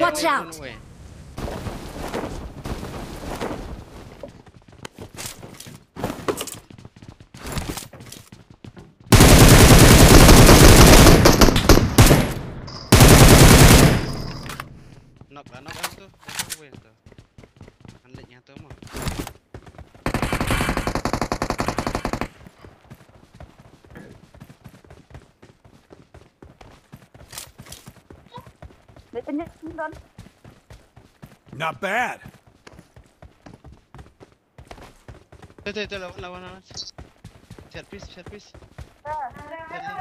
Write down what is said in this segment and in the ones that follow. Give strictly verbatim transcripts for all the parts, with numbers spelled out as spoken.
Watch out! Knock lah, knock lah tu. Knock lah tu. An leh nya tu mo. Dia tanya, Don. Not bad. Tu, tu, tu, lawan, lawan, lawan. Set piece, set piece. Set piece.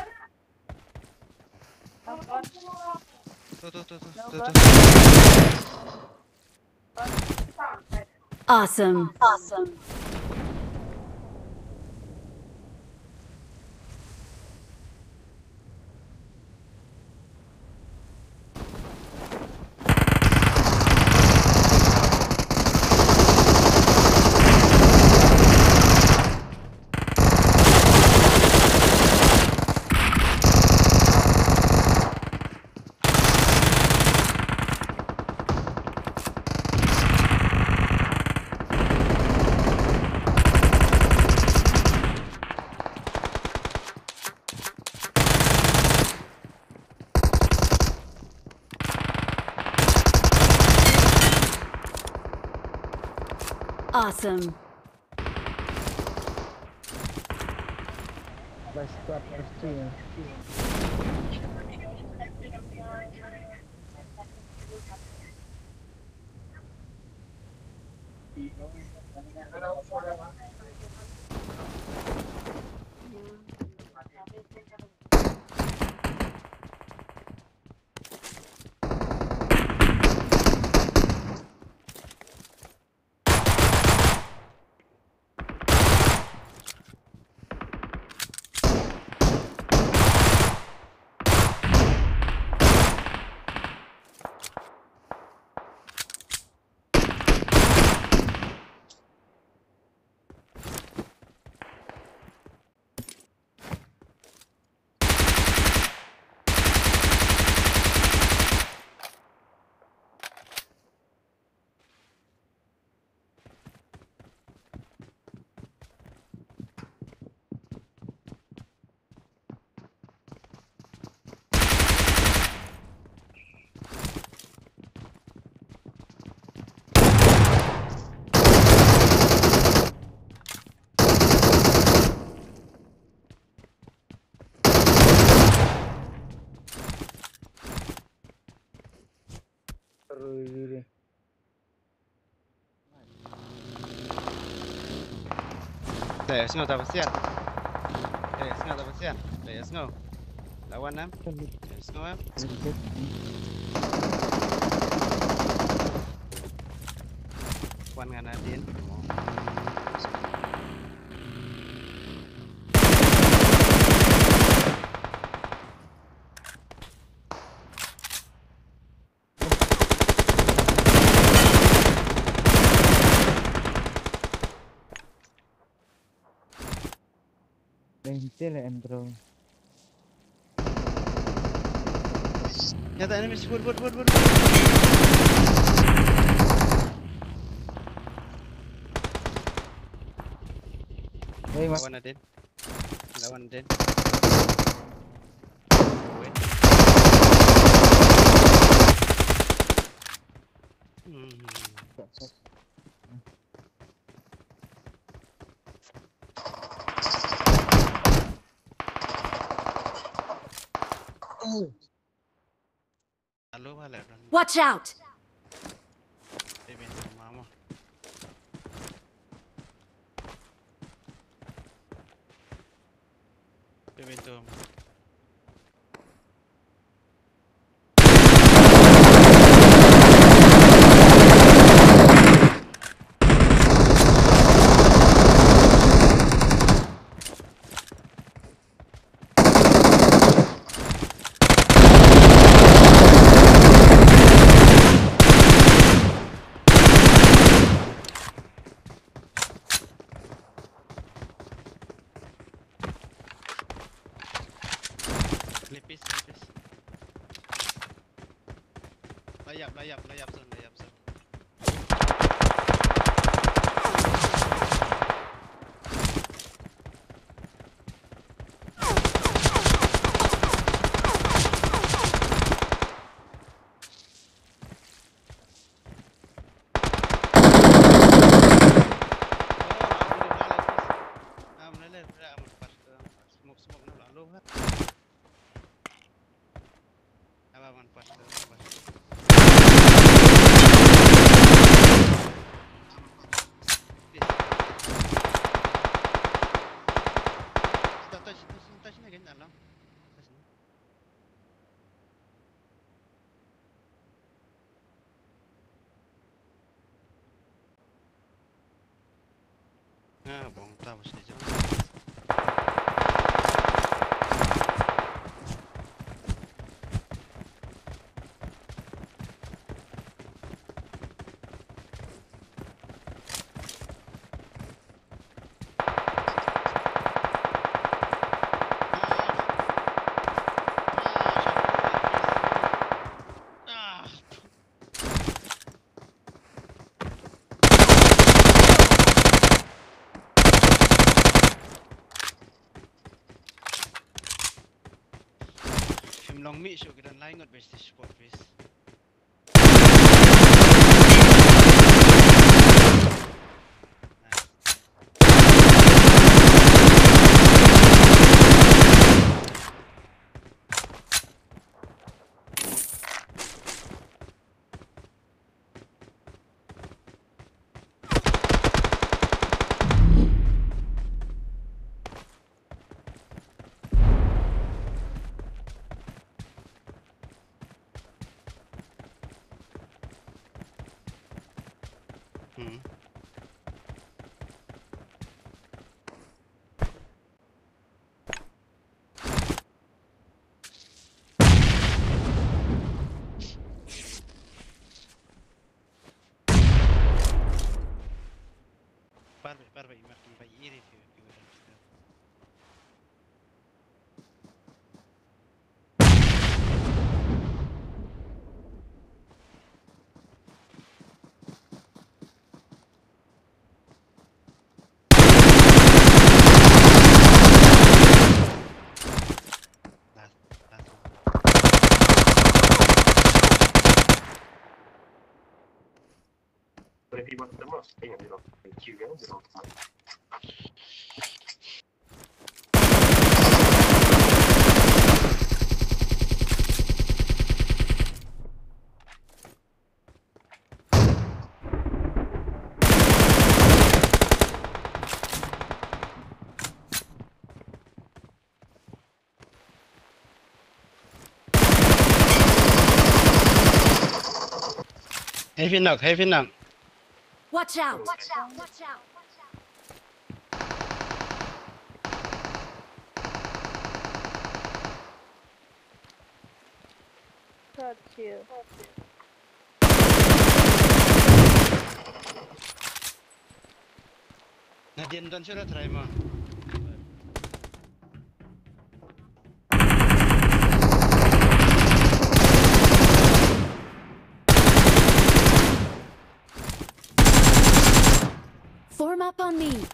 Tu, tu, tu, tu, tu, tu. Awesome. Awesome. Awesome. Let's stop the team. Te sngew ta pasian. Te sngew ta pasian. Te sngew. Lawan em. Te sngew em. Wan ngan adin. Dang hitil em bro. Nyata enemies, wood, wood, wood, wood. Hey, mas. Lawan Adin. Lawan Adin. Wait. Hmm. Alo, bale, don. Watch out! Baby, mama. Baby, tu. Lipis, lipis. Layap, layap, layap zone, layap zone. Ah, bong ta bos ni jong. Phim long mih shuh, ki don lai ngut base station support base. Hmm. Par beit, par beit, i mar ki ba i ri ki, ki. Last, last one. But if he wants the most, you know, you know, you know. Heavy knock, heavy knock. Watch out! Watch out! Watch out! Got you. Nadien don shuh la try mo. Me.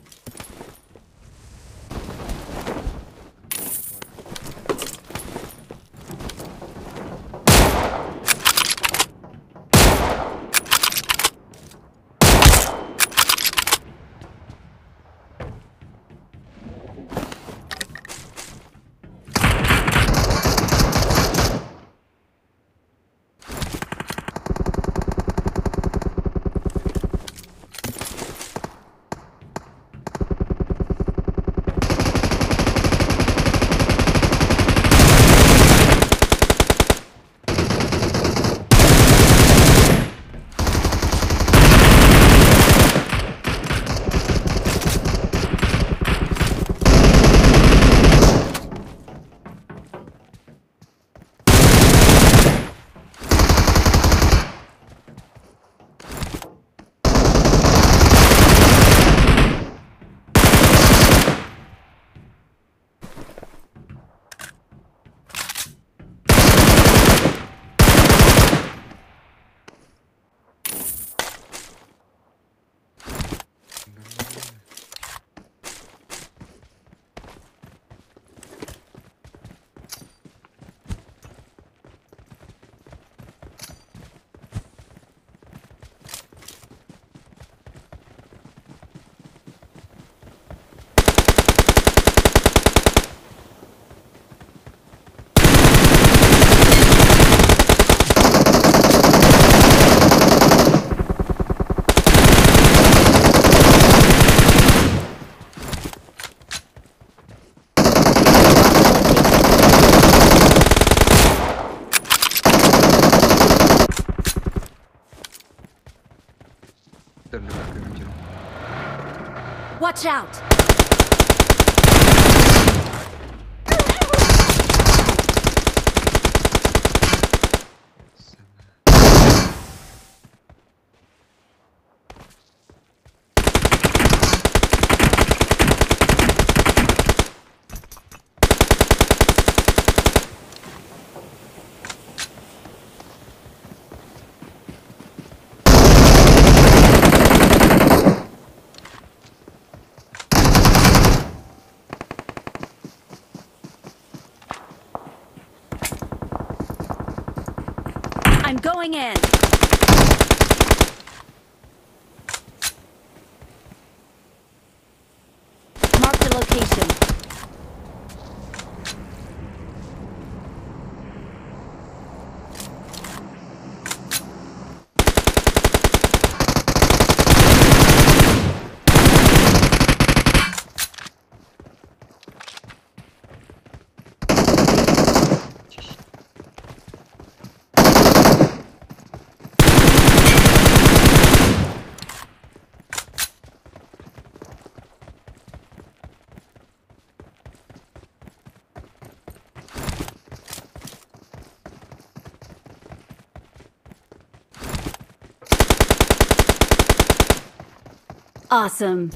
Watch out! I'm going in. Marked a location. Awesome.